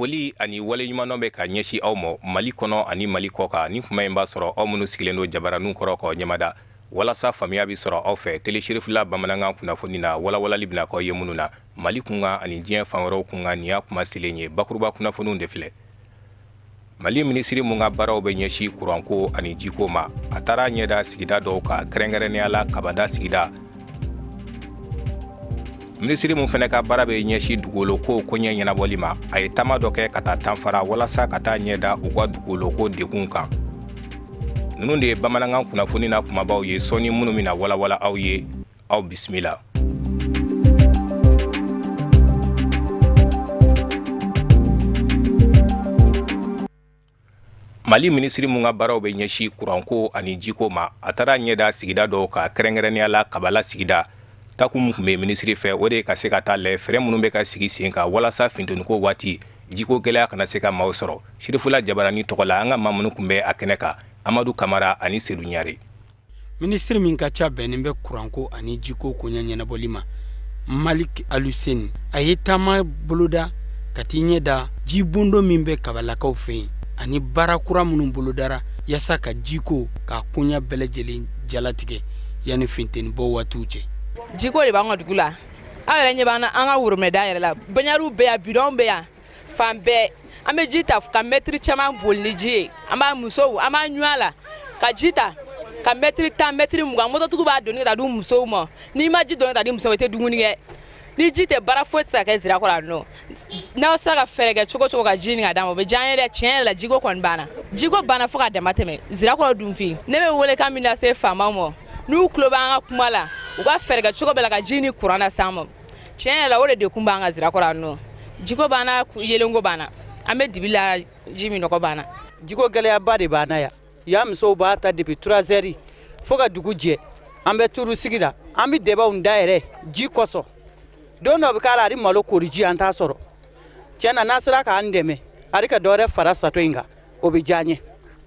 Foli ani waleɲumandɔn bɛ ka ɲɛsin aw ma Mali kɔnɔ ani Mali kɔkan. Ni kuma in b'a sɔrɔ aw minnu sigilen don jabaraninw kɔrɔ k'aw ɲɛmada walasa faamuya bɛ sɔrɔ aw fɛ Tele Cherifla bamanankan kunnafoni na, walawalali bɛna k'aw ye minnu na Mali kunkan ani diɲɛ fan wɛrɛw kunkan. Nin y'a kuma selen ye, bakuruba kunnafoniw de filɛ. Mali minisiri mun ka baaraw bɛ ɲɛsin kuranko ani jiko ma, a taara ɲɛda sigida dɔw kan, kɛrɛnkɛrɛnnenya la Kabada sigida. Minisiri mun fana ka baara bɛ ɲɛsin dugukolo ko koɲɛ ɲɛnabɔli ma, a ye taama dɔ kɛ ka taa Tanfara walasa ka taa ɲɛda u ka dugukolo ko degun kan. Ninnu de ye bamanankan kunnafoni na kumabaw ye sɔɔni minnu bɛna walawala aw ye. Aw bisimila. Mali minisiri mun ka baaraw bɛ ɲɛsin kuranko ani jiko ma, a taara ɲɛda sigida dɔw kan, kɛrɛnkɛrɛnnenya la Kabala sigida. Takun min tun bɛ minisiri fɛ, o de ye ka se ka taa lajɛ fɛɛrɛ minnu bɛ ka sigi sen kan walasa finteniko waati jiko gɛlɛya kana se ka maaw sɔrɔ. Sirifula Jabarani tɔgɔ la, an ka maa minnu tun bɛ a kɛnɛ kan, Amadu Kamara ani Sedu Ɲare. Minisiri min ka ca bɛnnen bɛ kuranko ani jiko koɲɛ ɲɛnabɔli ma, Malik Aluseni, a ye taama boloda ka t'i ɲɛ da jibondo min bɛ kabalakaw fɛ yen ani baara kura minnu bolodara yaasa ka jiko k'a koɲɛ bɛɛ lajɛlen jalatigɛ yanni fintenibɔ waatiw cɛ. Jiko de b'an ka dugu la. Aw yɛrɛ ɲɛ b'an na, an ka worobinɛda yɛrɛ la, baɲariw bɛ yan, bidɔnw bɛ yan fan bɛɛ. An bɛ ji ta ka mɛtiri caman boli ni ji ye. An b'a musow, an b'a ɲun a la ka ji ta ka mɛtiri 10, mɛtiri 20. Mototigiw b'a doni ka taa di musow ma. N'i ma ji doni ka taa di musow ma, i tɛ dumuni kɛ. Ni ji tɛ, baara foyi tɛ se ka kɛ Zirakɔrɔ yan nɔ. N'aw sera ka fɛɛrɛ kɛ cogo cogo ka ji ɲini ka d'an ma, o bɛ diya an ye dɛ. Tiɲɛ yɛrɛ la, jiko kɔni banna, jiko banna fo ka dama tɛmɛ Zirakɔrɔ dunfin. Ne bɛ welekan min lase faamaw ma, n'u tulo b'an ka kuma la, u ka fɛɛrɛ kɛ cogo bɛɛ la ka ji ni kuran las'an ma. Tiɲɛ yɛrɛ la, o de dekun b'an kan Zirakɔrɔ yan nɔ. Jiko banna, yeelenko banna, an bɛ dibi la, ji minnɔgɔ banna. Jiko gɛlɛyaba de b'an na yan. Yan musow b'a ta depuis 3 heures fo ka dugu jɛ. An bɛ turu sigi la, an bɛ dɛbɛnw da yɛrɛ ji kosɔn. Don dɔ bɛ k'a la, a malo koriji an t'a sɔrɔ. Tiɲɛ na, n'a sera k'an dɛmɛ a ka dɔ wɛrɛ fara sato in kan, o bɛ diya an ye.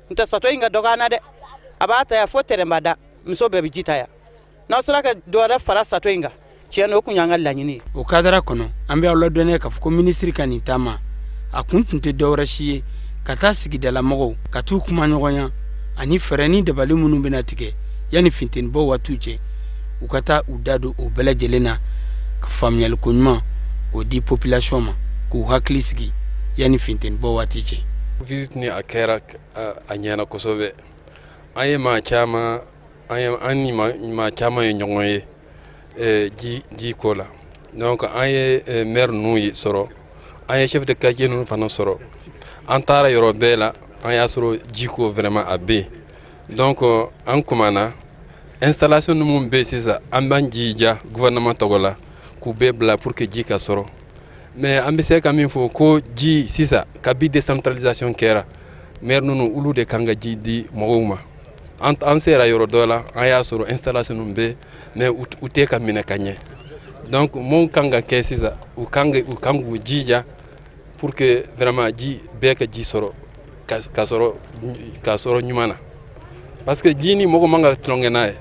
N tɛ sato in ka dɔgɔ an na dɛ. A b'a ta yan fo tɛrɛnbada, muso bɛɛ bɛ ji ta yan. N'aw sera ka dɔ wɛrɛ fara sato in kan, tiɲɛ na, o tun y'an ka laɲini ye. O kadara kɔnɔ, an bɛ aw ladɔnniya k'a fɔ ko minisiri ka nin taama, a kun tun tɛ dɔwɛrɛ si ye ka taa sigidalamɔgɔw ka t'u kuma ɲɔgɔnya ani fɛɛrɛ ni dabali minnu bɛna tigɛ yanni fintenibɔ waatiw cɛ, u ka taa u da don o bɛɛ lajɛlen na ka faamuyaliko ɲuman k'o di population ma, k'u hakili sigi yanni fintenibɔ waati cɛ. Visite ni a kɛra, a ɲɛna kosɛbɛ. An ye maa caman, an ni maa caman ye ɲɔgɔn ye ji ko la. Donc an ye maire ninnu ye sɔrɔ, an ye chef de quartier ninnu fana sɔrɔ. An taara yɔrɔ bɛɛ la, an y'a sɔrɔ ji ko vraiment a bɛ yen. Donc an kumana installation minnu bɛ yen sisan, an b'an jija gouvernement tɔgɔ la k'u bɛɛ bila pour que ji ka sɔrɔ. Mais an bɛ se ka min fɔ ko ji sisan, kabi décentralisation kɛra, maire ninnu, olu de kan ka ji di mɔgɔw ma. An sera yɔrɔ dɔ la, an y'a sɔrɔ installation ninnu bɛ, mais u tɛ ka minɛ ka ɲɛ. Donc mun kan ka kɛ sisan? U kan k'u jija pour que vraiment ji bɛɛ ka ji sɔrɔ, ka sɔrɔ ɲuman na, parce que ji ni mɔgɔ man ka tulonkɛ n'a ye.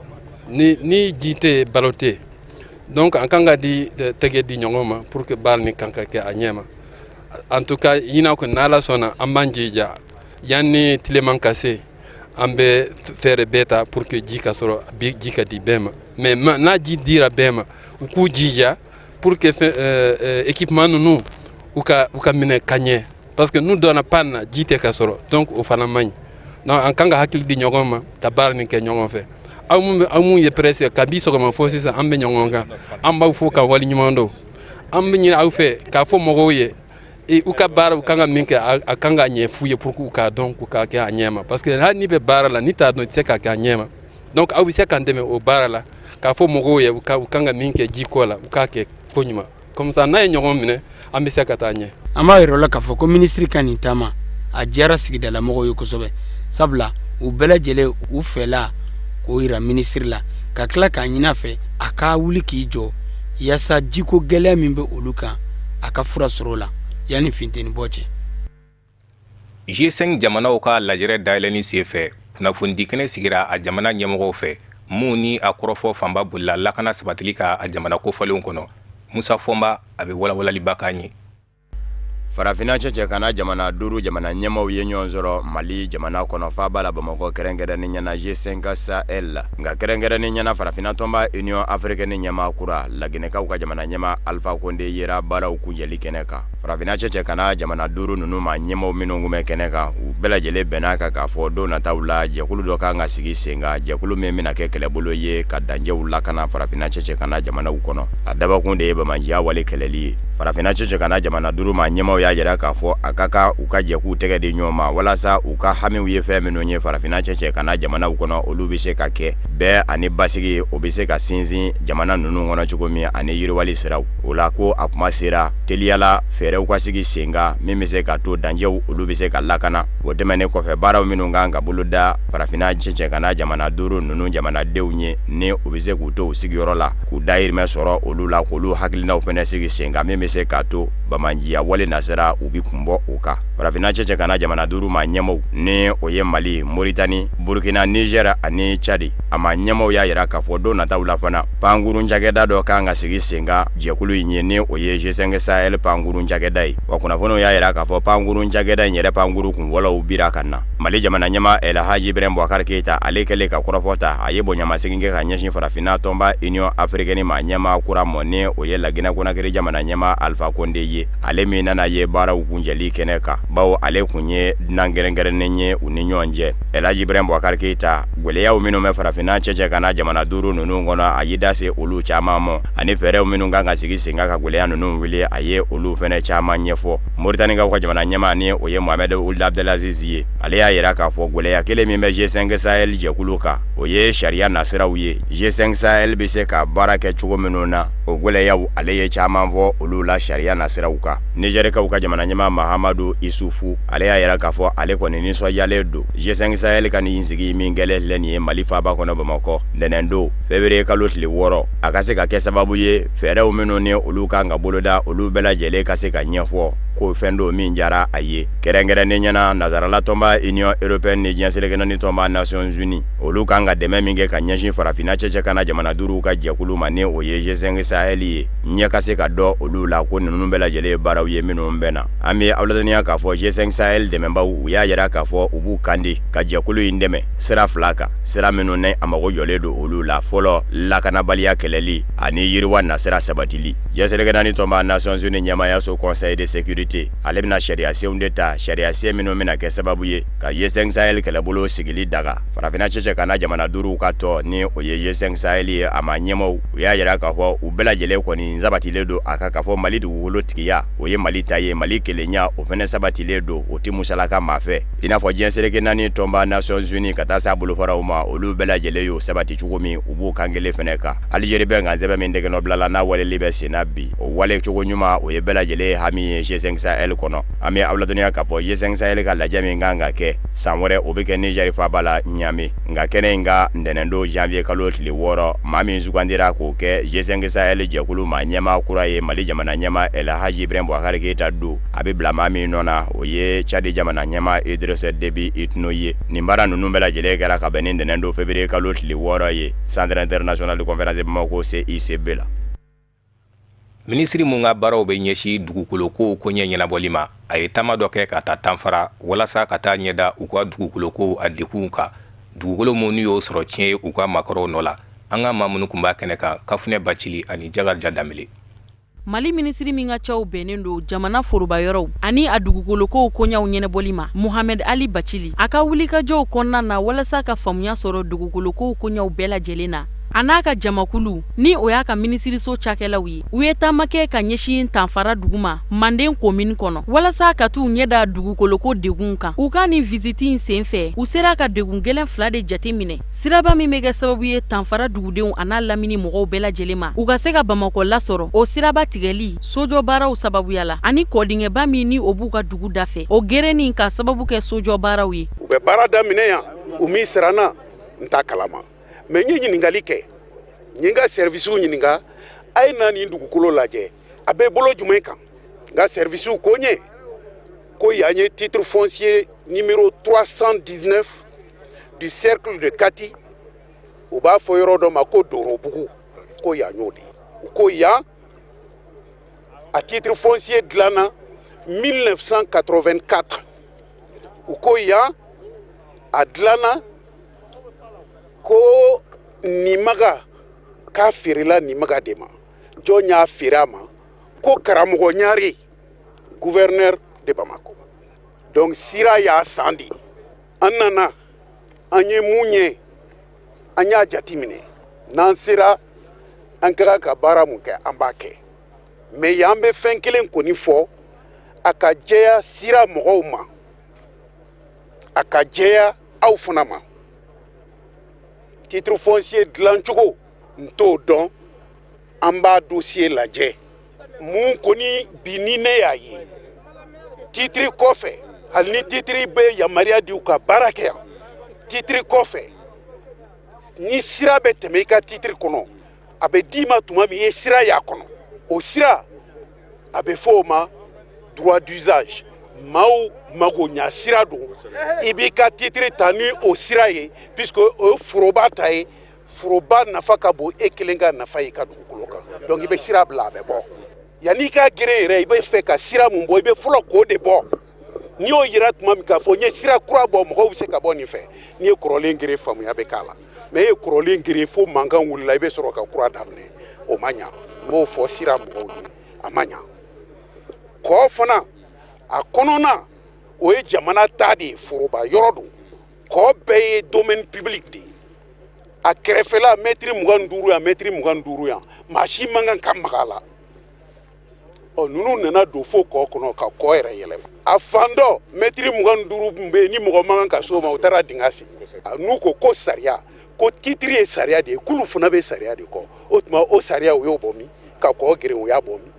Ni ji tɛ yen, balo tɛ yen. Donc an kan ka di tɛgɛ di ɲɔgɔn ma pour que baara nin kan ka kɛ a ɲɛ ma. En tout cas, ɲinan kɔni, n'Ala sɔnna, an b'an jija yanni tileman ka se, an bɛ fɛɛrɛ bɛɛ ta pour que ji ka sɔrɔ, ji ka di bɛɛ ma. Mais n'a ji dira bɛɛ ma, u k'u jija pour que fɛn équipement ninnu u ka minɛ ka ɲɛ, parce que n'u donna panne na, ji tɛ ka sɔrɔ. Donc o fana man ɲi. Donc an kan ka hakili di ɲɔgɔn ma ka baara nin kɛ ɲɔgɔn fɛ. Aw mun ye presse, kabi sɔgɔma fo sisan an bɛ ɲɔgɔn kan, an b'aw fo ka waleɲuman dɔn. An bɛ ɲini aw fɛ k'a fɔ mɔgɔw ye u ka baara, u kan ka min kɛ, a kan ka ɲɛ f'u ye pour que u k'a dɔn k'u k'a kɛ a ɲɛ ma, parce que hali n'i bɛ baara la, n'i t'a dɔn, i tɛ se k'a kɛ a ɲɛ ma. Donc aw bɛ se k'an dɛmɛ o baara la k'a fɔ mɔgɔw ye u kan ka min kɛ jiko la, u k'a kɛ ko ɲuman. Comme ça, n'a ye ɲɔgɔn minɛ, an bɛ se ka taa ɲɛ. An b'a yira la k'a fɔ ko minisiri ka nin taama, a diyara sigidalamɔgɔw ye kosɛbɛ, sabula u bɛɛ lajɛlen u fɛla k'o yira minisiri la, ka tila k'a ɲini a fɛ a ka wuli k'i jɔ yaasa jiko gɛlɛya min bɛ olu kan, a ka fura sɔrɔ o la yanni finteni bɔ cɛ. G5 jamanaw ka lajɛrɛ dayɛlɛnni senfɛ, kunnafonidi kɛnɛ sigira a jamana ɲɛmɔgɔw fɛ mun ni a kɔrɔfɔ fanba bolila lakana sabatili ka a jamana kofɔlenw kɔnɔ. Musa Fɔnba, a bɛ walawalaliba k'an ye. Farafinna cɛcɛ kana jamana duuru jamana ɲɛmaw ye ɲɔgɔn sɔrɔ Mali jamana kɔnɔ faaba la Bamakɔ, kɛrɛnkɛrɛnnen ɲɛna G5 Sahel la. Nka kɛrɛnkɛrɛnnen ɲɛna farafinna tɔnba Union africaine ɲɛmaa kura, Laginɛkaw ka jamana ɲɛmaa Alpha Condé yera baaraw kuncɛli kɛnɛ kan. Farafinna cɛcɛ kana jamana duuru ninnu maa ɲɛmaw minnu tun bɛ kɛnɛ kan, u bɛɛ lajɛlen bɛnna kan k'a fɔ don nataw la, jɛkulu dɔ kan ka sigi sen kan, jɛkulu min bɛna kɛ kɛlɛbolo ye ka dancɛw lakana farafinna cɛcɛ kana jamanaw kɔnɔ. A dabakun de ye banbaanciya wale kɛlɛli ye. Farafinna cɛcɛ kana jamana duuru maa ɲɛmaw y'a jira k'a fɔ a ka kan u ka jɛ k'u tɛgɛ di ɲɔgɔn ma walasa u ka hamiw ye fɛn minnu ye farafinna cɛcɛ kana jamanaw kɔnɔ, olu bɛ se ka kɛ bɛn ani basigi, o bɛ se ka sinsin jamana ninnu kɔnɔ cogo min, ani yiriwali siraw. O la ko a kuma sera teliyala fɛɛrɛw ka sigi sen kan min bɛ se ka to dancɛw olu bɛ se ka lakana. O tɛmɛnen kɔfɛ, baaraw minnu kan ka boloda farafinna cɛcɛ kana jamana duuru ninnu jamanadenw ye, ni u bɛ se k'u to u sigiyɔrɔ la k'u dahirimɛ sɔrɔ olu la, k'olu hakilinaw fana sigi sen kan min bɛ se k'a to banbaanciya wale nasira u bɛ kun bɔ o kan. Farafinna cɛcɛ kana jamana duuru maa ɲɛmaw, ni o ye Mali, Moritani, Burukina, Nizɛri ani Cadi, a maa ɲɛmaw y'a jira k'a fɔ don nataw la fana, pankurun cakɛda dɔ kan ka sigi sen kan jɛkulu in ye, ni o ye G5 Sahel pankurun cakɛda ye. Wa kunnafoniw y'a jira k'a fɔ pankurun cakɛda in yɛrɛ pankurun kun fɔlɔw bira ka na. Mali jamana ɲɛmaa Elhaji Ibrahim Boubacar Keita, ale kɛlen ka kɔrɔfɔ ta, a ye bonyamasegin kɛ ka ɲɛsin farafinna tɔnba Union africaine maa ɲɛmaa kura ma, ni o ye Laginɛ Konakiri jamana ɲɛmaa Alpha Condé ye, ale min nana ye baaraw kuncɛli kɛnɛ kan, bawo ale kun ye dunan kɛrɛnkɛrɛnnen ye u ni ɲɔgɔn cɛ. Elhaji Ibrahim Boubacar Keita, gɛlɛyaw minnu bɛ farafinna cɛcɛ kana jamana duuru ninnu kɔnɔ, a y'i da se olu caman ma, ani fɛɛrɛw minnu kan ka sigi sen kan ka gɛlɛya ninnu wuli, a ye olu fana caman ɲɛfɔ. Moritanikaw ka jamana ɲɛmaa, ni o ye Mohamed Ould Abdelaziz ye, ale y'a jira k'a fɔ gɛlɛya kelen min bɛ G5 Sahel jɛkulu kan, o ye sariya nasiraw ye. G5 Sahel bɛ se ka baara kɛ cogo minnu na, o gɛlɛyaw, ale ye caman fɔ olu la sariya nasiraw kan. Nizɛrikaw ka jamana ɲɛmaa Mahamadu Isufu, ale y'a jira k'a fɔ ale kɔni nisɔndiyalen don G5 Sahel ka nin sigi min kɛlen filɛ nin ye Mali faaba kɔnɔ Bamakɔ ntɛnɛndon février kalo tile 6, a ka se ka kɛ sababu ye fɛɛrɛw minnu ni olu kan ka boloda, olu bɛɛ lajɛlen ka se ka ɲɛfɔ, ko fɛn don min diyara a ye. Kɛrɛnkɛrɛnnen ɲɛna, nansarala tɔnba Union européenne ni diɲɛ seleke naani tɔnba Nations Unies, olu kan ka dɛmɛ min kɛ ka ɲɛsin farafinna cɛcɛ kana jamana duuru ka jɛkulu ma, ni o ye G5 Sahel ye, ɲɛ ka se ka dɔn olu la, ko ninnu bɛɛ lajɛlen ye baaraw ye minnu bɛnna. An bɛ aw ladɔnniya k'a fɔ G5 Sahel dɛmɛbaw, u y'a jira k'a fɔ u b'u kandi ka jɛkulu in dɛmɛ sira fila kan, sira minnu ni a mago jɔlen don olu la: fɔlɔ, lakanabaliya kɛlɛli, ani yiriwa nasira sabatili. Diɲɛ seleke naani tɔnba Nations Unies ɲɛmaayaso Conseil de sécurité, ale bɛna sariyasenw de ta, sariyasen minnu bɛna kɛ sababu ye ka G5 Sahel kɛlɛbolo sigili daga. Farafinna cɛcɛ kana jamana duuru ka tɔn, ni o ye G5 Sahel ye, a maa ɲɛmaaw, u y'a jira k'a fɔ u bɛɛ lajɛlen kɔni sabatilen don a kan k'a fɔ Mali dugukolo tigiya, o ye Mali ta ye, Mali kelenya, o fana sabatilen don, o tɛ musalaka maa fɛ, i n'a fɔ diɲɛ seleke naani tɔnba Nations Unies ka taa se a bolofaraw ma, olu bɛɛ lajɛlen y'o sabati cogo min, u b'o kan kelen fana kan. Alizeri bɛnkan sɛbɛn min tɛgɛnɔbilala n'a waleli bɛ senna bi, o wale cogo ɲuman, o ye bɛɛ lajɛlen hami ye G5 Sahel kɔnɔ. An bɛ aw ladɔnniya k'a fɔ G5 Sahel ka lajɛ min kan ka kɛ san wɛrɛ, o bɛ kɛ Niger faaba la Niamey. Nka kɛnɛ in kan ntɛnɛndon janvier kalo tile 6, maa min sugandira k'o kɛ G5 Sahel jɛkulu maa ɲɛmaa kura ye, Mali jamana ɲɛmaa Elhaji Ibrahim Boubacar Keita don. A bɛ bila maa min nɔ na, o ye Tchad jamana ɲɛmaa Idriss Déby Itno ye. Nin baara ninnu bɛɛ lajɛlen kɛra ka bɛn ni ntɛnɛndon février kalo tile 6 ye Centre international de conférence Bamako CICB la. Minisiri mun ka baaraw bɛ ɲɛsin dugukolo ko koɲɛ ɲɛnabɔli ma, a ye taama dɔ kɛ ka taa Tanfara walasa ka taa ɲɛda u ka dugukolo ko a degunw kan, dugukolo mun n'u y'o sɔrɔ tiɲɛ ye u ka maakɔrɔw nɔ la. An ka maa minnu tun b'a kɛnɛ kan, Kafunɛ Bacili ani Jakarija Danbele. Mali minisiri min ka cɛw bɛnnen don jamana foroba yɔrɔw ani a dugukolokow koɲaw ɲɛnabɔli ma, Mohamed Ali Bacili, a ka wulikajɔw kɔnɔna na walasa ka faamuya sɔrɔ dugukolokow koɲaw bɛɛ lajɛlen na, a n'a ka jamakulu, ni o y'a ka minisiriso cakɛlaw ye, u ye taama kɛ ka ɲɛsin Tanfara dugu ma Manden komini kɔnɔ walasa ka t'u ɲɛ da dugukoloko degunw kan. U ka nin visite in senfɛ, u sera ka degun gɛlɛn fila de jate minɛ: siraba min bɛ kɛ sababu ye Tanfara dugudenw an'a lamini mɔgɔw bɛɛ lajɛlen ma, u ka se ka Bamakɔ lasɔrɔ, o siraba tigɛli sojɔ baaraw sababuya la, ani kɔdingɛba min ni o b'u ka dugu dafɛ, o gerenni ka sababu kɛ sojɔ baaraw ye. U bɛ baara daminɛ yan, u min siranna, n t'a kalama, mais n ye ɲininkali kɛ, n ye n ka services ɲininka: a ye na nin dugukolo lajɛ, a bɛ bolo jumɛn kan? N ka services ko n ye ko yan ye titre foncier numéro 319 du cercle de Kati, u b'a fɔ yɔrɔ dɔ ma ko Dorobugu, ko yan y'o de ye. U ko yan a titre foncier dilanna 1984. U ko yan a dilanna ko Nimaga k'a feerela Nimaga de ma. Jɔn y'a feere a ma? Ko Karamɔgɔ Ɲare, gouverneur de Bamako. Donc Sira y'a san de. An nana, an ye mun ye? An y'a jateminɛ, n'an sera an ka kan ka baara mun kɛ, an b'a kɛ. Mais yan bɛ fɛn kelen kɔni fɔ, a ka jɛya Sira mɔgɔw ma, a ka jɛya aw fana ma. Titre foncier dilancogo, n t'o dɔn, an b'a dossier lajɛ. Mun kɔni bi ni ne y'a ye titre kɔfɛ, hali ni titre bɛ yamaruya di u ka baara kɛ yan, titre kɔfɛ, ni sira bɛ tɛmɛ i ka titre kɔnɔ, a bɛ d'i ma tuma min i ye sira y'a kɔnɔ, o sira a bɛ fɔ o ma droit d'usage. Maaw mago ɲa sira don, i b'i ka titre ta ni o sira ye, puisque o ye foroba ta ye. Foroba nafa ka bon e kelen ka nafa ye i ka dugukolo kan. Donc i bɛ sira bila, a bɛ bɔ. Yanni i ka gere yɛrɛ, i bɛ fɛ ka sira mun bɔ, i bɛ fɔlɔ k'o de bɔ. N'i y'o yira tuma min k'a fɔ n ye sira kura bɔ, mɔgɔw bɛ se ka bɔ nin fɛ. N'i ye kɔrɔlen gere, faamuya bɛ k'a la. Mais e ye kɔrɔlen gere fo mankan wulila, i bɛ sɔrɔ ka kura daminɛ, o ma ɲa. N b'o fɔ Sira mɔgɔw ye, a ma ɲa. Kɔ fana a kɔnɔna, o ye jamana ta de ye, foroba yɔrɔ don. Kɔ bɛɛ ye domaine public de ye. A kɛrɛfɛla mɛtiri 25 yan, mɛtiri 25 yan, maa si man kan ka maga a la. Ɔ, ninnu nana don fo kɔ kɔnɔ ka kɔ yɛrɛ yɛlɛma. A fan dɔ mɛtiri 25 tun bɛ yen ni mɔgɔ man kan ka s'o ma, u taara dingɛ sen. N'u ko ko sariya, ko titiri ye sariya de ye, k'olu fana bɛ sariya de kɔ. O tuma o sariya, u y'o bɔ min? Ka kɔ geren, u y'a bɔ min?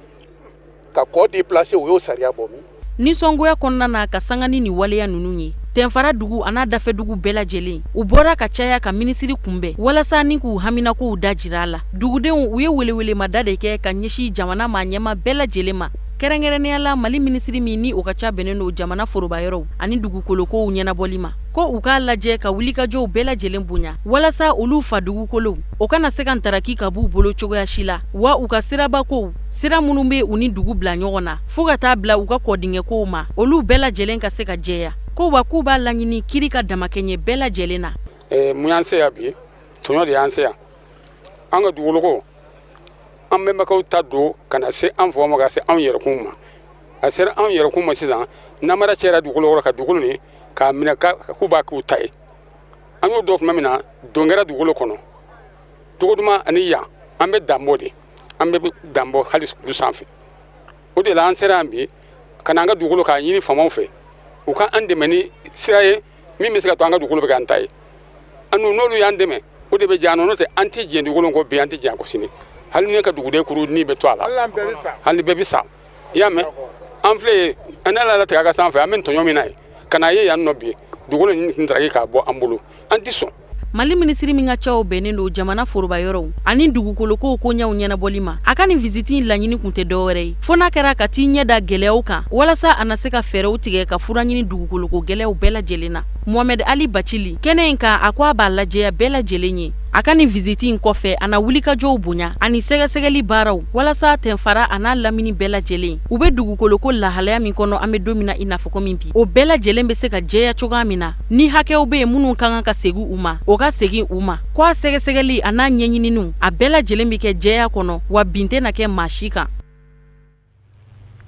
Ka kɔ déplacer, u y'o sariya bɔ min? Nisɔngoya kɔnɔna na ka sanga ni nin waleya ninnu ye, Tɛnfara dugu an'a dafɛdugu bɛɛ lajɛlen, u bɔra ka caya ka minisiri kunbɛn walasa ni k'u haminakow da jira a la. Dugudenw, u ye welewelemada de kɛ ka ɲɛsin jamana maa ɲɛmaa bɛɛ lajɛlen ma, kɛrɛnkɛrɛnnenya la Mali minisiri min ni o ka ca bɛnnen don jamana foroba yɔrɔw ani dugukolokow ɲɛnabɔli ma, ko u k'a lajɛ ka wulikajɔw bɛɛ lajɛlen bonya walasa olu fa dugukolow, o kana se ka ntaraki ka b'u bolo cogoya si la, wa u ka sirabakow, sira minnu bɛ u ni dugu bila ɲɔgɔn na, fo ka taa bila u ka kɔdingɛkow ma, olu bɛɛ lajɛlen ka se ka jɛya. Ko wa k'u b'a laɲini kiri ka damakɛɲɛ bɛɛ lajɛlen na. Mun y'an se yan bi? Tɔɲɔ de y'an se yan. An ka dugukoloko, an bɛnbakɛw ta don ka na se an faw ma, ka se anw yɛrɛkun ma. A sera anw yɛrɛkun ma sisan, namara cɛra dugukolo kɔrɔ ka dugukolo nin k'a minɛ k'u b'a k'u ta ye. An y'o dɔn tuma min na, don kɛra dugukolo kɔnɔ Dogoduma ani yan, an bɛ danbɔ de, an bɛ danbɔ hali kulu sanfɛ. O de la an sera yan bi ka na an ka dugukolo k'a ɲini faamaw fɛ, u ka an dɛmɛ ni sira ye min bɛ se ka to an ka dugukolo bɛ k'an ta ye. An n'olu y'an dɛmɛ, o de bɛ diya an n'o tɛ, an tɛ jɛn dugukolo kɔ bi, an tɛ jɛn a kɔ sini. Hali ne ka duguden kuru ni bɛ to a la, hali bɛɛ bɛ sa. I y'a mɛn, an filɛ ye, an n'ala latigɛ a ka sanfɛ, an bɛ tɔɲɔ min na ye ka na ye yan nɔ bi, dugukolo nin taraki k'a bɔ an bolo, an tɛ sɔn. Mali minisiri min ka caw bɛnnen don jamana foroba yɔrɔw ani dugukolokow koɲɛw ɲɛnabɔli ma, a ka nin visiti in laɲini kun tɛ dɔwɛrɛ ye fo n'a kɛra ka t'i ɲɛ da gɛlɛyaw kan walasa a na se ka fɛɛrɛw tigɛ ka fura ɲini dugukoloko gɛlɛyaw bɛɛ lajɛlen na. Mohamed Ali Bacili kɛnɛ in kan, a ko a b'a lajɛya bɛɛ lajɛlen ye, a ka nin visiti in kɔfɛ, a na wulikajɔw bonya ani sɛgɛsɛgɛli baaraw walasa Tɛnfara a n'a lamini bɛɛ lajɛlen, u bɛ dugukoloko lahalaya min kɔnɔ an bɛ don min na i n'a fɔ komi bi, o bɛɛ lajɛlen bɛ se ka jɛya cogoya min na, ni hakɛw bɛ yen minnu ka kan ka segin u ma, o ka segin u ma. Ko a sɛgɛsɛgɛli a n'a ɲɛɲininiw, a bɛɛ lajɛlen bɛ kɛ jɛya kɔnɔ, wa bin tɛna kɛ maa si kan.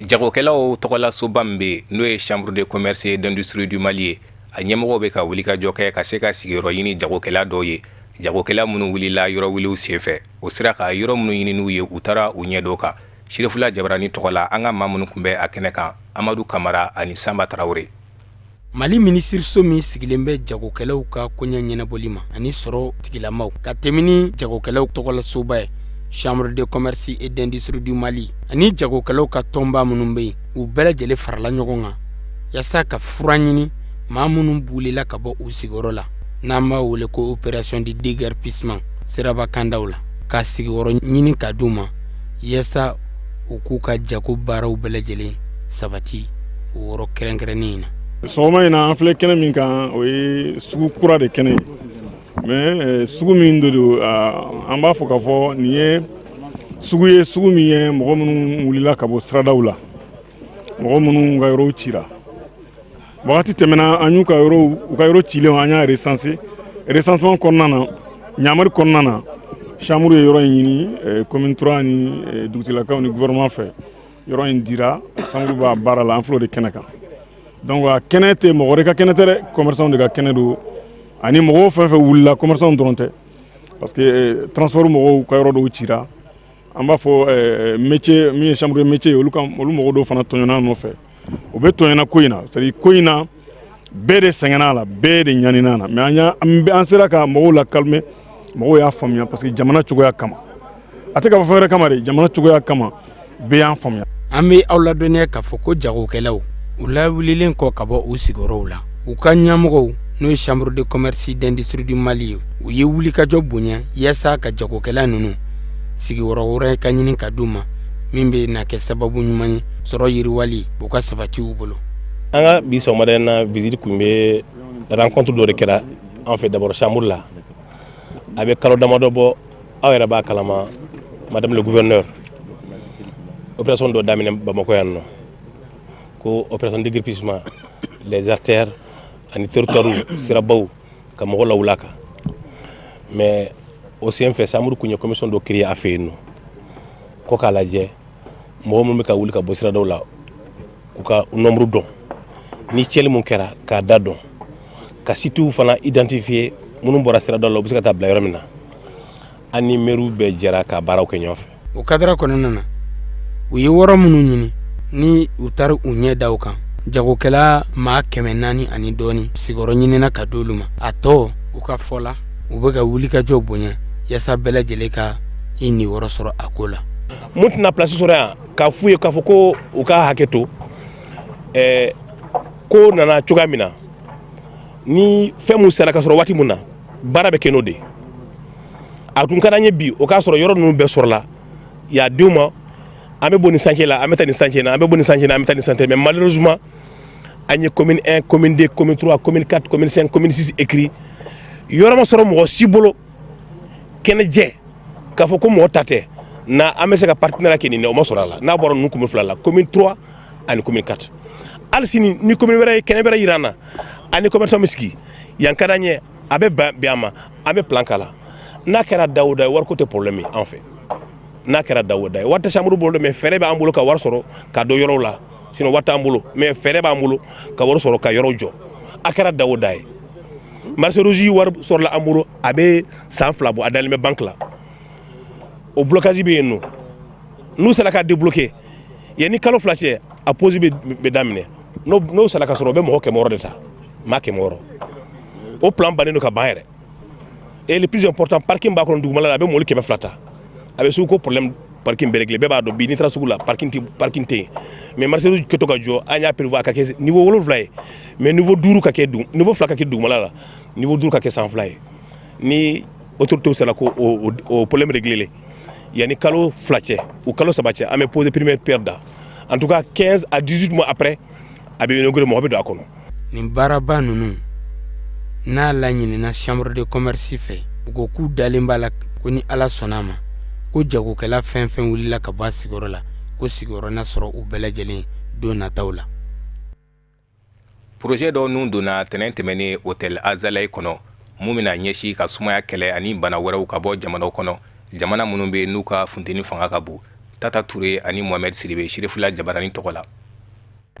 Jagokɛlaw tɔgɔlasoba min bɛ yen, n'o ye Chambre de commerce et d'industrie du Mali ye, a ɲɛmɔgɔw bɛ ka wulikajɔ kɛ ka se ka sigiyɔrɔ ɲini jagokɛla dɔw ye, jagokɛla minnu wulila yɔrɔ wuliw senfɛ. O sera ka yɔrɔ minnu ɲini ye, u taara u ɲɛ dɔ kan. Sirifula Jabarani tɔgɔ la, an ka maa minnu tun bɛ a kɛnɛ kan, Amadu Kamara ani Sanba Tarawele. Mali minisiriso min sigilen bɛ jagokɛlaw ka koɲɛ ɲɛnabɔli ma ani sɔrɔ tigilamaw ka tɛmɛ ni jagokɛlaw tɔgɔlasoba ye, Chambre de commerce et d'industrie du Mali, ani jagokɛlaw ka tɔnba minnu bɛ yen, u bɛɛ lajɛlen farala ɲɔgɔn kan yaasa ka fura ɲini maa minnu wulila ka bɔ u sigiyɔrɔ la, n'an b'a wele ko opération de déguerpissement siraba kandaw la, ka sigiyɔrɔ ɲini ka d'u ma yaasa u k'u ka jago baaraw bɛɛ lajɛlen sabati o yɔrɔ kɛrɛnkɛrɛnnen in na. Sɔgɔma in na, an filɛ kɛnɛ min kan, o ye sugu kura de kɛnɛ ye. Mais sugu min de don, an b'a fɔ k'a fɔ nin ye sugu ye, sugu min ye mɔgɔ minnu wulila ka bɔ siradaw la. Mɔgɔ minnu ka yɔrɔw cira, wagati tɛmɛna, an y'u ka yɔrɔw, u ka yɔrɔ cilenw, an y'a recenser. Recensement kɔnɔna na, ɲamari kɔnɔna na, chambre ye yɔrɔ in ɲini commune 3 ni dugutigilakaw ni gouvernement fɛ. Yɔrɔ in dira, chambre b'a baara la. An filɛ o de kɛnɛ kan. Donc a kɛnɛ tɛ mɔgɔ wɛrɛ ka kɛnɛ tɛ dɛ, commerçant de ka kɛnɛ don. Ani mɔgɔw fɛn fɛn wulila, commerçant dɔrɔn tɛ, parce que transport mɔgɔw ka yɔrɔ dɔw cira. An b'a fɔ métier min ye chambre de métier ye, olu ka olu mɔgɔ dɔw fana tɔɲɔna nɔfɛ. O bɛ tɔɲɔna ko in na, c'est à dire ko in na, bɛɛ de sɛgɛnna a la, bɛɛ de ɲanina na. Mais an sera ka mɔgɔw la calmer, mɔgɔw y'a faamuya, parce que jamana cogoya kama, a tɛ ka fɔ fɛn wɛrɛ kama de, jamana cogoya kama, bɛɛ y'an faamuya. An bɛ aw ladɔnniya k'a fɔ ko jagokɛlaw, u lawulilen kɔ ka bɔ u sigiyɔrɔw la, u ka ɲɛmɔgɔw, n'o ye Chambre de commerce d'industrie du Mali ye, u ye wulikajɔ bonya yaasa ka jagokɛla ninnu sigiyɔrɔ wɛrɛ ka ɲini ka d'u ma, min bɛ na kɛ sababu ɲuman ye sɔrɔ yiriwali o ka sabati u bolo. An ka bi sɔgɔmada in na, visite tun bɛ, rencontre dɔ de kɛra an fɛ d'abord chambre la. A bɛ kalo damadɔ bɔ, aw yɛrɛ b'a kalama, madame le gouverneur opération dɔ daminɛ Bamakɔ yan nɔ, ko opération déguerpissement les artères ani territoire, sirabaw, ka mɔgɔ lawuli a kan. Mais o sen fɛ, chambre kun ye commission dɔ créer a fɛ yen nɔ ko k'a lajɛ mɔgɔ minnu bɛ ka wuli ka bɔ siradaw la, u ka nombre dɔn, ni tiɲɛli mun kɛra k'a da dɔn, ka sitew fana identifier, minnu bɔra siradaw la, u bɛ se ka taa bila yɔrɔ min na. An ni maires bɛɛ jɛra ka baaraw kɛ ɲɔgɔn fɛ. O cadre kɔnɔna na, u ye wɔrɔ minnu ɲini ni u taara u ɲɛ da u kan, jagokɛla maa 400 ani dɔɔni sigiyɔrɔ ɲinina ka d'olu ma. A tɔ, u ka fɔ la, u bɛ ka wulikajɔ bonya yaasa bɛɛ lajɛlen ka i niyɔrɔ sɔrɔ a ko la. Mun tɛna place sɔrɔ yan, k'a f'u ye k'a fɔ ko u ka hakɛ to, ko nana cogoya min na, ni fɛn mun sera ka sɔrɔ waati mun na, baara bɛ kɛ n'o de ye. A tun ka d'an ye bi o k'a sɔrɔ yɔrɔ ninnu bɛɛ sɔrɔla y'a denw ma. An bɛ bɔ nin chantier la, an bɛ taa nin chantier na, an bɛ bɔ nin chantier na, an bɛ taa nin chantier. Mais malheureusement, an ye commune 1, commune 2, commune 3, commune 4, commune 5, commune 6 écrit, yɔrɔ ma sɔrɔ mɔgɔ si bolo kɛnɛjɛ k'a fɔ ko mɔgɔ ta tɛ na, an bɛ se ka partenariat kɛ nin na. O ma sɔrɔ a la. N'a bɔra ninnu commune fila la, commune 3 ani commune 4, hali sini ni commune wɛrɛ ye kɛnɛ wɛrɛ yira an na, ani commerçant bɛ sigi yan, ka d'an ye, a bɛ bɛn an ma, an bɛ plan k'a la. N'a kɛra da o da ye, wariko tɛ problème ye an fɛ. N'a kɛra da o da ye, wari tɛ chambre bolo, mais fɛɛrɛ b'an bolo ka wari sɔrɔ ka don yɔrɔw la. Sinon wari t'an bolo, mais fɛɛrɛ b'an bolo ka wari sɔrɔ ka yɔrɔw jɔ. A kɛra da o da ye, marché rouge wari sɔrɔla an bolo, a bɛ san 2 bɔ, a dalen bɛ banque la. O blocage bɛ yen nɔ, n'u sera ka débloquer yanni kalo 2 cɛ, a pose bɛ daminɛ. N'o sera ka sɔrɔ, o bɛ mɔgɔ 600 de ta, maa 600. O plan bannen don ka ban yɛrɛ. Et le plus important, parking b'a kɔnɔ dugumala la, a bɛ mɔbili 200 ta. A bɛ sugu ko problème parking bɛɛ réglé. Bɛɛ b'a dɔn bi, n'i taara sugu la, parking tɛ, parking tɛ yen. Mais marché rouge kɛtɔ ka jɔ, an y'a prévoir a ka kɛ niveau 7 ye, mais niveau 5 ka kɛ dugu, niveau 2 ka kɛ dugumala la, niveau 5 ka kɛ sanfɛla ye. Ni autorité sera ko o problème réglé yanni kalo 2 cɛ ou kalo 3 cɛ, an bɛ poser première pierre da. En tout cas, 15 à 18 mois après, a bɛ inauguré, mɔgɔ bɛ don a kɔnɔ. Nin baaraba ninnu n'a laɲinina chambre de commerce fɛ, u ko k'u dalen b'a la ko ni Ala sɔnna a ma, ko jagokɛla fɛn fɛn wulila ka bɔ a sigiyɔrɔ la, ko sigiyɔrɔ na sɔrɔ u bɛɛ lajɛlen don nataw la. Projet dɔ nun donna tɛnɛn tɛmɛnen hôtel Azalaï kɔnɔ, mun bɛna ɲɛsin ka sumaya kɛlɛ ani bana wɛrɛw ka bɔ jamanaw kɔnɔ, jamana minnu bɛ n'u ka funteni fanga ka bon. Tata Ture ani Mohamed Sidibe, Sirifila Jabarani tɔgɔ la.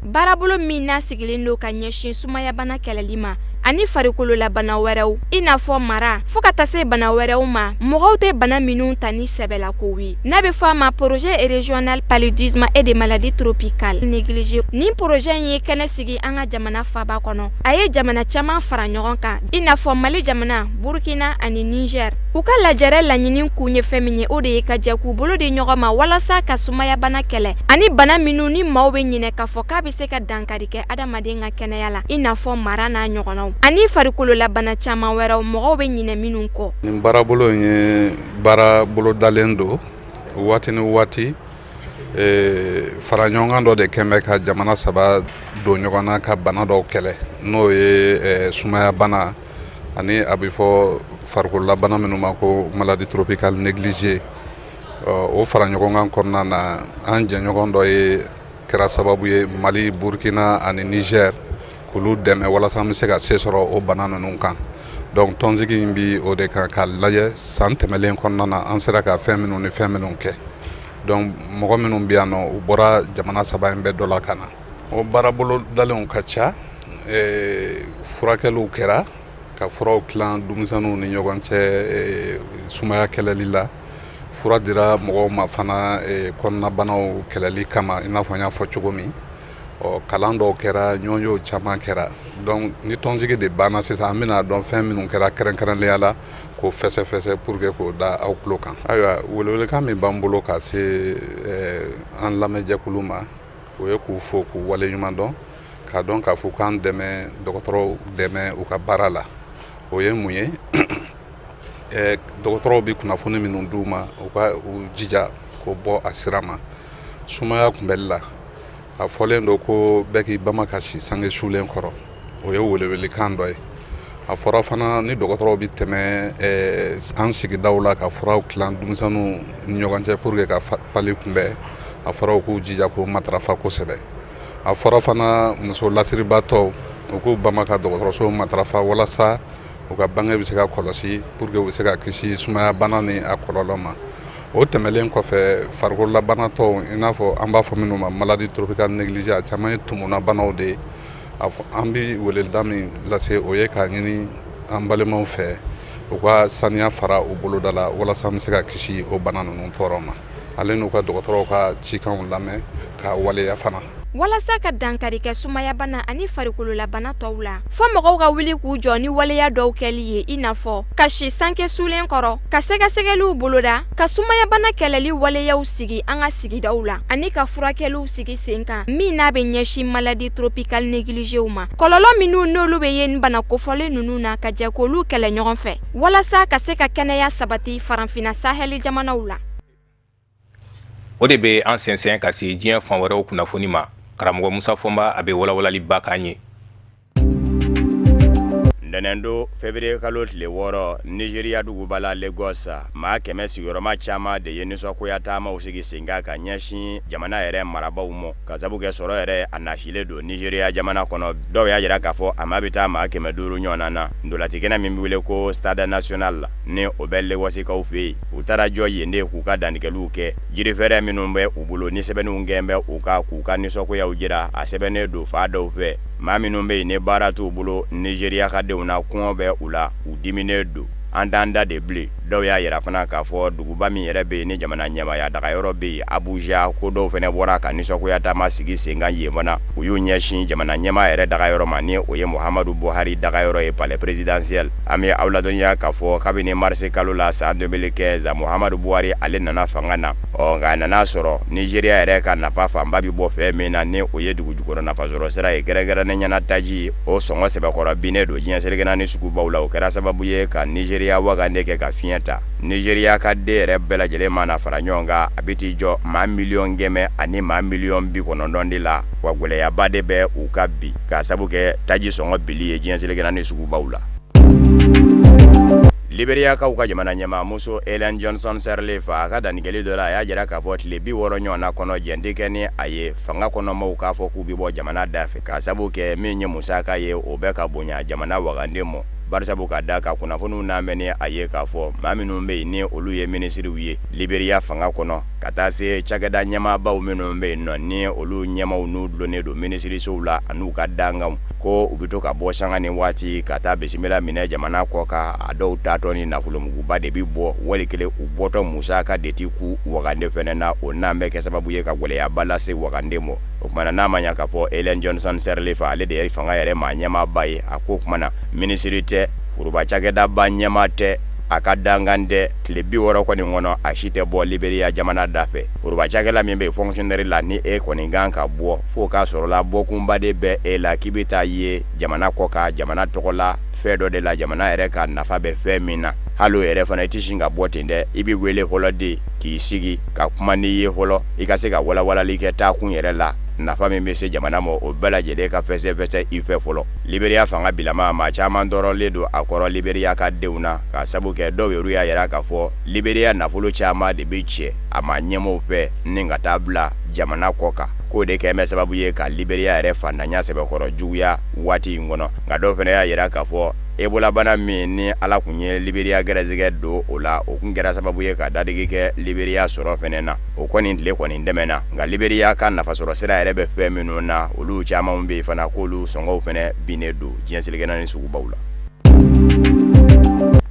Baarabolo min n'a sigilen don ka ɲɛsin sumayabana kɛlɛli ma ani farikololabana wɛrɛw, i n'a fɔ mara, fɔɔ ka taa se bana wɛrɛw ma, mɔgɔw tɛ bana minnu ta ni sɛbɛlakow ye, n'a bɛ fɔ a ma projet régional paludisme et des maladies tropicales négligées. Nin projet in ye kɛnɛ sigi an ka jamana faba kɔnɔ. A ye jamana caman fara ɲɔgɔn kan, i n'a fɔ Mali jamana, Burkina ani Niger. U ka lajɛrɛ laɲini kun ye fɛn min ye, o de ye ka jɛ k'u bolo di ɲɔgɔn ma walasa ka sumayabana kɛlɛ ani bana minnu ni maaw bɛ ɲinɛ k'a fɔ k'a bɛ se ka dankari kɛ adamaden ka kɛnɛya la, i n'a fɔ mara n'a ɲɔgɔnnaw ani farikololabana caman wɛrɛw, mɔgɔw bɛ ɲinɛ minnu kɔ. Nin baarabolo in ye baara bolodalen don waati ni waati. Fara ɲɔgɔn kan dɔ de kɛn bɛ ka jamana saba don ɲɔgɔn na ka bana dɔw kɛlɛ, n'o ye sumayabana ani a bɛ fɔ farikololabana minnu ma ko maladie tropicale négligée. O fara ɲɔgɔn kan kɔnɔna na, an jɛɲɔgɔn dɔ ye kɛra sababu ye Mali, Burkina ani Niger k'olu dɛmɛ walasa an bɛ se ka se sɔrɔ o bana ninnu kan. Donc tɔnsigi in bi o de kan k'a lajɛ san tɛmɛlen kɔnɔna na, an sera ka fɛn minnu ni fɛn minnu kɛ. Donc mɔgɔ minnu bɛ yan nɔ, u bɔra jamana saba in bɛɛ dɔ la ka na. O baarabolo dalenw ka ca. Furakɛliw kɛra, ka furaw tilan denmisɛnninw ni ɲɔgɔn cɛ sumaya kɛlɛli la. Fura dira mɔgɔw ma fana kɔnɔnabanaw kɛlɛli kama, i n'a fɔ n y'a fɔ cogo min. Ɔ, kalan dɔw kɛra, ɲɔgɔnyew caman kɛra. Donc ni tɔnsigi de banna sisan, an bɛna dɔn fɛn minnu kɛra kɛrɛnkɛrɛnnenya la, k'o fɛsɛfɛsɛ pour que k'o da aw tulo kan. Ayiwa, welewelekan min b'an bolo ka se an lamɛnjɛkulu ma, o ye k'u fo, k'u waleɲuman dɔn, k'a dɔn k'a fɔ k'an dɛmɛ, dɔgɔtɔrɔw dɛmɛ u ka baara la. O ye mun ye? Dɔgɔtɔrɔw bɛ kunnafoni minnu d'u ma, u ka u jija k'o bɔ a sira ma. Sumaya kunbɛli la, a fɔlen don ko bɛɛ k'i bama ka si sange sulen kɔrɔ. O ye welewelekan dɔ ye. A fɔra fana, ni dɔgɔtɔrɔw bɛ tɛmɛ an sigidaw la ka furaw tilan denmisɛnninw ni ɲɔgɔn cɛ pour que ka pali kunbɛn, a fɔra u k'u jija k'o matarafa kosɛbɛ. A fɔra fana, muso lasiribatɔw, u k'u bama ka dɔgɔtɔrɔso matarafa walasa u ka bange bɛ se ka kɔlɔsi pour que u bɛ se ka kisi sumaya bana ni a kɔlɔlɔ ma. O tɛmɛlen kɔfɛ, farikololabanatɔw, i n'a fɔ an b'a fɔ minnu ma maladie tropicale négligée, a caman ye tumunabanaw de ye. A fɔ an bɛ weleda min lase, o ye k'a ɲini an balimaw fɛ, u ka saniya fara u boloda la walasa an bɛ se ka kisi o bana ninnu tɔɔrɔ ma, ale n'u ka dɔgɔtɔrɔw ka cikanw lamɛn k'a waleya fana. Walasa ka dankari kɛ sumayabana ani farikololabana tɔw la, fo mɔgɔw ka wuli k'u jɔ ni waleya dɔw kɛli ye, i n'a fɔ ka si sanke sulen kɔrɔ, ka sɛgɛsɛgɛliw boloda, ka sumayabana kɛlɛli waleyaw sigi an ka sigidaw la, ani ka furakɛliw sigi sen kan min n'a bɛ ɲɛsin maladie tropicale négligéew ma. Kɔlɔlɔ minnu n'olu bɛ ye nin bana kofɔlen ninnu na, ka jɛ k'olu kɛlɛ ɲɔgɔn fɛ walasa ka se ka kɛnɛya sabati Farafinna Sahɛli jamanaw la. O de bɛ an sɛnsɛn ka se diɲɛ fan wɛrɛw kunnafoni ma. Karamɔgɔ Musa Fɔnba, a bɛ walawalaliba k'an ye. Ntɛnɛndon, février kalo tile 6, Nigeria duguba la Lagos, maa 100 sigiyɔrɔma caman de ye nisɔngoya taamaw sigi sen kan ka ɲɛsin jamana yɛrɛ marabaaw ma, ka sabu kɛ sɔrɔ yɛrɛ a nasilen don Nigeria jamana kɔnɔ. Dɔw y'a jira k'a fɔ a maa bɛ taa maa 500 ɲɔgɔn na. Ntolaci kɛnɛ min bɛ wele ko Stade National, ni o bɛ Lagosikaw fɛ yen, u taara jɔ yen de k'u ka dantigɛliw kɛ. Jirifɛrɛ minnu bɛ u bolo ni sɛbɛnniw kɛlen bɛ u kan k'u ka nisɔngoyaw jira, a sɛbɛnnen don fan dɔw fɛ. Maa minnu bɛ yen ni baara t'u bolo Nigeria ka denw na, kɔngɔ bɛ u la, u diminen don. An t'an da de bilen. Dɔw y'a jira fana k'a fɔ duguba min yɛrɛ bɛ yen ni jamana ɲɛmaaya dagayɔrɔ bɛ yen, Abuja, ko dɔw fana bɔra ka nisɔngoya taama sigi sen kan yen fana. U y'u ɲɛsin jamana ɲɛmaa yɛrɛ dagayɔrɔ ma, ni o ye Muhamadu Buhari dagayɔrɔ ye, palais présidentiel. An bɛ aw ladɔnniya k'a fɔ kabini mars kalo la san 2015, Muhamadu Buhari ale nana fanga na. Ɔ, nka a nana sɔrɔ Nigeria yɛrɛ ka nafa fanba bɛ bɔ fɛn min na, ni o ye dugu jukɔrɔ nafasɔrɔ sira ye, kɛrɛnkɛrɛnnenya na taji, o sɔngɔ sɛbɛkɔrɔ binnen don diɲɛ seleke naani sugubaw la. O kɛra sababu ye ka Nigeria wagande kɛ ka fiɲɛ ta. Nigeria ka den yɛrɛ bɛɛ lajɛlen mana fara ɲɔgɔn kan, a bɛ t'i jɔ maa 100 000 ani maa 90 miliyɔn de la. Wa gɛlɛyaba de bɛ u kan bi k'a sabu kɛ taji sɔngɔ bili ye diɲɛ seleke naani sugubaw la. Liberiyakaw ka jamana ɲɛmaa muso Ellen Johnson Sirleaf, a ka dantigɛli dɔ la, a y'a jira k'a fɔ tile 60 ɲɔgɔnna kɔnɔ, jɛn tɛ kɛ ni a ye fanga kɔnɔmaw k'a fɔ k'u bɛ bɔ jamana da fɛ, k'a sabu kɛ min ye musaka ye, o bɛ ka bonya jamana wagande ma. Barisabu ka da kan kunnafoniw n'an bɛ ni a ye k'a fɔ maa minnu bɛ yen ni olu ye minisiriw ye Liberiya fanga kɔnɔ, ka taa se cakɛda ɲɛmaabaw minnu bɛ yen nɔ ni olu ɲɛmaaw n'u dulonnen don minisirisow la an'u ka dankanw, ko u bɛ to ka bɔ sanga ni waati ka taa bisimila minɛ jamana kɔ kan. A dɔw taatɔ ni nafolomuguba de bɛ bɔ, wali kelen u bɔtɔ musaka de tɛ ku wagande fɛnɛ na. O n'an bɛ kɛ sababu ye ka gɛlɛyaba lase wagande ma. O tuma na, n'a ma ɲa k'a fɔ Ellen Johnson Sirleaf, ale de ye fanga yɛrɛ maa ɲɛmaaba ye, a ko o tuma na minisiri tɛ, foroba cakɛdaba ɲɛmaa tɛ, a ka dankan tɛ, tile 60 kɔni kɔnɔ, a si tɛ bɔ Liberiya jamana da fɛ. Foroba cakɛla min bɛ fonctionnaire la, ni e kɔni kan ka bɔ, fo k'a sɔrɔ la bɔkunba de bɛ e la k'i bɛ taa ye jamana kɔ kan, jamana tɔgɔ la fɛn dɔ de la, jamana yɛrɛ ka nafa bɛ fɛn min na. Hali o yɛrɛ fana, i tɛ sin ka bɔ ten dɛ, i bɛ wele fɔlɔ de k'i sigi ka kuma n'i ye fɔlɔ, i ka se ka walawalali kɛ taakun yɛrɛ la, nafa min bɛ se jamana ma, o bɛɛ lajɛlen ka fɛsɛfɛsɛ i fɛ fɔlɔ. Liberiya fanga bilama, maa caman tɔɔrɔlen don a kɔrɔ Liberiya ka denw na, k'a sabu kɛ dɔw yɛrɛ y'a jira k'a fɔ Liberiya nafolo caman de bɛ cɛ a maa ɲɛmaaw fɛ ni ka taa bila jamana kɔ kan. k'o de kɛn bɛ sababu ye ka Liberia yɛrɛ fantanya sɛbɛkɔrɔ juguya waati in kɔnɔ. Nka dɔw fana y'a jira k'a fɔ Ebola bana min ni Ala kun ye Liberia gɛrɛsɛgɛ don o la, o kun kɛra sababu ye ka dadigi kɛ Liberia sɔrɔ fana na. O kɔni tile kɔni tɛmɛna, nka Liberia ka nafasɔrɔ sira yɛrɛ bɛ fɛn minnu na, olu caman bɛ yen fana k'olu sɔngɔw fana binnen don diɲɛ seleke naani sugubaw la.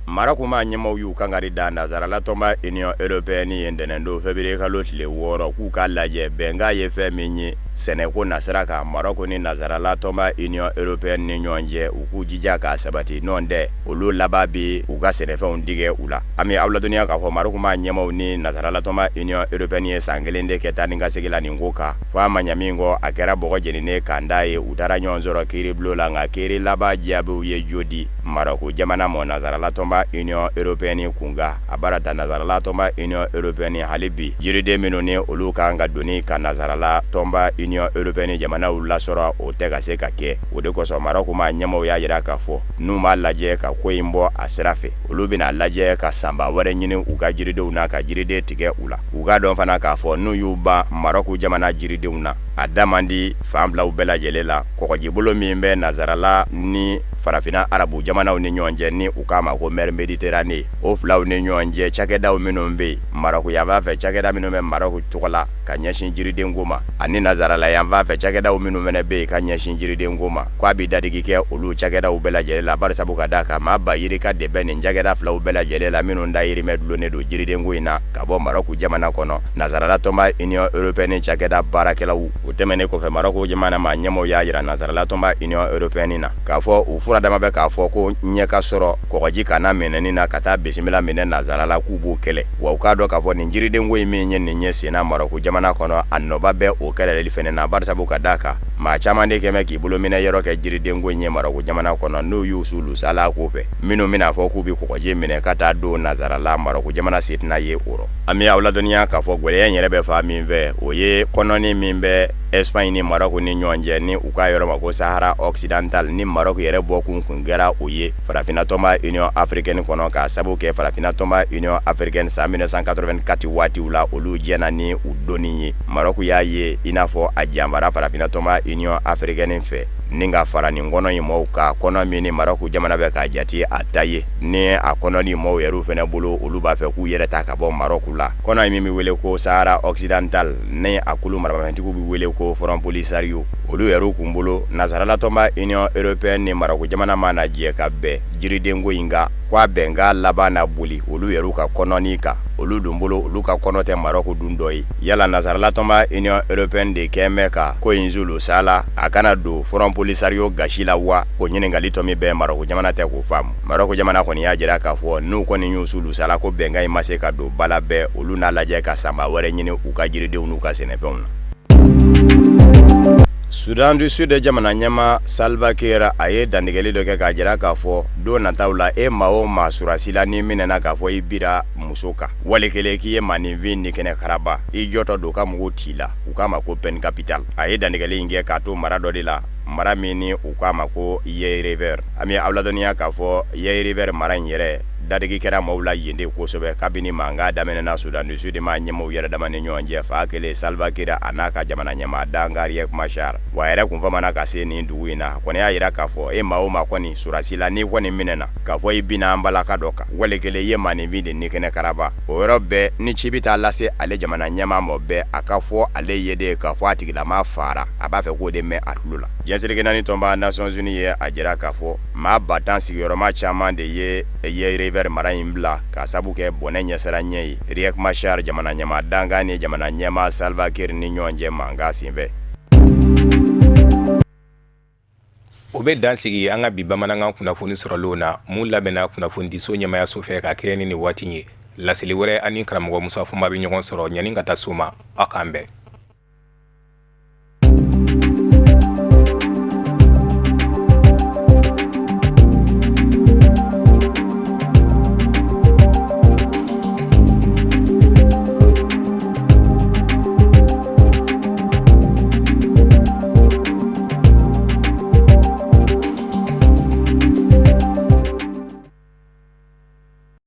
Marɔku maa ɲɛmaaw y'u kankari da nansarala tɔnba Union européenne ye ntɛnɛndon février kalo tile 6 k'u k'a lajɛ bɛnkan ye fɛn min ye sɛnɛko nasira kan Marɔku ni nansarala tɔnba Union européenne ni ɲɔgɔn cɛ, u k'u jija k'a sabati nɔntɛ olu laban bɛ u ka sɛnɛfɛnw tigɛ u la. An bɛ aw ladɔnniya k'a fɔ Marɔku maa ɲɛmaaw ni nansarala tɔnba Union européenne ye san kelen de kɛ taa ni ka segin la nin ko kan, fo a ma ɲa min kɔ a kɛra bɔgɔ jeninen kan da ye. U taara ɲɔgɔn sɔrɔ kiiribulon la, nka kiiri laban jaabiw ye jo di Marɔku jamana ma nansarala tɔnba Union européenne kunkan. A baara ta nansarala tɔnba Union européenne hali bi jiriden minnu ni olu ka kan ka doni ka nansarala tɔnba Union européenne jamanaw lasɔrɔ, o tɛ ka se ka kɛ. O de kosɔn Marɔku maa ɲɛmaaw y'a jira k'a fɔ n'u m'a lajɛ ka ko in bɔ a sira fɛ, olu bɛna lajɛ ka sanba wɛrɛ ɲini u ka jiridenw na ka jiriden tigɛ u la. U k'a dɔn fana k'a fɔ n'u y'u ban Marɔku jamana jiridenw na, a da man di fan filaw bɛɛ lajɛlen la. Kɔgɔjibolo min bɛ nansarala ni farafinna arabu jamanaw ni ɲɔgɔn cɛ ni u k'a ma ko mer Méditerranée, o filaw ni ɲɔgɔn cɛ cakɛdaw minnu bɛ yen Marɔku yanfan fɛ, cakɛda minnu bɛ Marɔku tɔgɔ la ka ɲɛsin jiridenko ma, ani nansarala yanfan fɛ cakɛdaw minnu fana bɛ yen ka ɲɛsin jiridenko ma, k'a bɛ dadigi kɛ olu cakɛdaw bɛɛ lajɛlen la, barisabu ka d'a kan maa ba yirika de bɛ nin cakɛda filaw bɛɛ lajɛlen la minnu dayirimɛ dulonnen don jiridenko in na ka bɔ Marɔku jamana kɔnɔ. Nansarala tɔnba Union européenne cakɛda baarakɛlaw. O tɛmɛnen kɔfɛ, Marɔku jamana maa ɲɛmaaw y'a jira nansarala tɔnba Union européenne na k'a fɔ u furadama bɛ k'a fɔ ko ɲɛ ka sɔrɔ kɔgɔji kana minɛni na ka taa bisimila minɛ nansarala, k'u b'o kɛlɛ. Wa u k'a dɔn k'a fɔ nin jiridenko in min ye nin ye senna Marɔku jamana kɔnɔ, a nɔba bɛ o kɛlɛli fɛnɛ na, barisabu ka d'a kan maa caman de kɛmɛ k'i bolo minɛ yɔrɔ kɛ jiridenko in ye Marɔku jamana kɔnɔ, n'u y'u sulu sala ko fɛ minnu bɛna fɔ k'u bɛ kɔgɔji minɛ ka taa don nansarala, Marɔku jamana se tɛna ye o rɔ. An bɛ aw ladɔnniya k'a fɔ gɛlɛya in yɛrɛ bɛ fan min fɛ, o ye kɔnɔni min bɛ Espagne ni Marɔku ni ɲɔgɔn cɛ ni u k'a yɔrɔ ma ko Sahara occidental, ni Marɔku yɛrɛ bɔkun kun kɛra o ye farafinna tɔnba Union africaine kɔnɔ, k'a sabu kɛ farafinna tɔnba Union africaine san 1984 waatiw la, olu jɛna ni u donni ye. Marɔku y'a ye i n'a fɔ a janfara farafinna tɔnba Union africaine fɛ ni ka fara nin kɔnɔ in mɔgɔw kan, kɔnɔ min ni Marɔku jamana bɛ k'a jate a ta ye, ni a kɔnɔ ni mɔgɔw yɛrɛ fana bolo, olu b'a fɛ k'u yɛrɛ ta ka bɔ Marɔku la. Kɔnɔ in min bɛ wele ko Sahara occidental, ni a kulu maramafɛntigiw bɛ wele ko Front Polisario, olu yɛrɛ kun bolo nansarala tɔnba Union européenne ni Marɔku jamana mana jɛ ka bɛn jiridenko in kan, k'a bɛnkan laban na boli olu yɛrɛ ka kɔnɔni kan. Olu dun bolo, olu ka kɔnɔ tɛ Marɔku dun dɔ ye. Yala nansarala tɔnba Union européenne de kɛn bɛ ka ko in zulu sala a kana don Front Polisario gasi la wa? O ɲininkali tɔ min bɛ Marɔku jamana tɛ k'o faamu. Marɔku jamana kɔni y'a jira k'a fɔ n'u kɔni y'u sulu sala ko bɛnkan in ma se ka don ba la bɛɛ, olu n'a lajɛ ka sanba wɛrɛ ɲini u ka jiridenw n'u ka sɛnɛfɛnw na. Soudan du Sud jamana ɲɛmaa Salva Kiir, a ye dantigɛli dɔ kɛ k'a jira k'a fɔ don nataw la, e maa o maa surasi la n'i minɛna k'a fɔ i bira muso kan, wali kelen k'i ye maaninfin ni kɛnɛ karaba, i jɔtɔ don ka mugu t'i la, u k'a ma ko peine capitale. A ye dantigɛli in kɛ k'a to mara dɔ de la, mara min ni u k'a ma ko Yei River. An bɛ aw ladɔnniya k'a fɔ Yei River mara in yɛrɛ dadigi kɛra maaw la yen de kosɛbɛ kabini mankan daminɛna Soudan du Sud maa ɲɛmaaw yɛrɛ dama ni ɲɔgɔn cɛ, fa kelen Salva Kiir a n'a ka jamana ɲɛmaa dankan Riek Machar. Wa a yɛrɛ kun famana ka se nin dugu in na, a kɔni y'a jira k'a fɔ e maa o maa kɔni surasi la n'i kɔni minɛna k'a fɔ i binna an balaka dɔ kan, wali kelen i ye maaninfin de ni kɛnɛ karaba, o yɔrɔ bɛɛ ni ci bɛ taa lase ale jamana ɲɛmaa ma bɛɛ, a ka fɔ ale ye de k'a fɔ a tigilamaa faara, a b'a fɛ k'o de mɛn a tulo la. Diɲɛ seleke naani tɔnba Nations Unies ye a jira k'a fɔ maa 10,000 sigiyɔrɔma caman de ye Yei River mara in bila k'a sabu kɛ bɔnɛ ɲɛsiranɲɛ ye Riek Machar jamana ɲɛmaa dankan ni jamana ɲɛmaa Salva Kiir ni ɲɔgɔn cɛ mankan senfɛ. O bɛ dan sigi an ka bi bamanankan kunnafoni sɔrɔlenw na, mun labɛnna kunnafonidiso ɲɛmayaso fɛ ka kɛɲɛ ni nin waati ye. Laseli wɛrɛ, ani karamɔgɔ Musa Fɔnba bɛ ɲɔgɔn sɔrɔ. Ɲani ka taa so ma, aw k'an bɛn.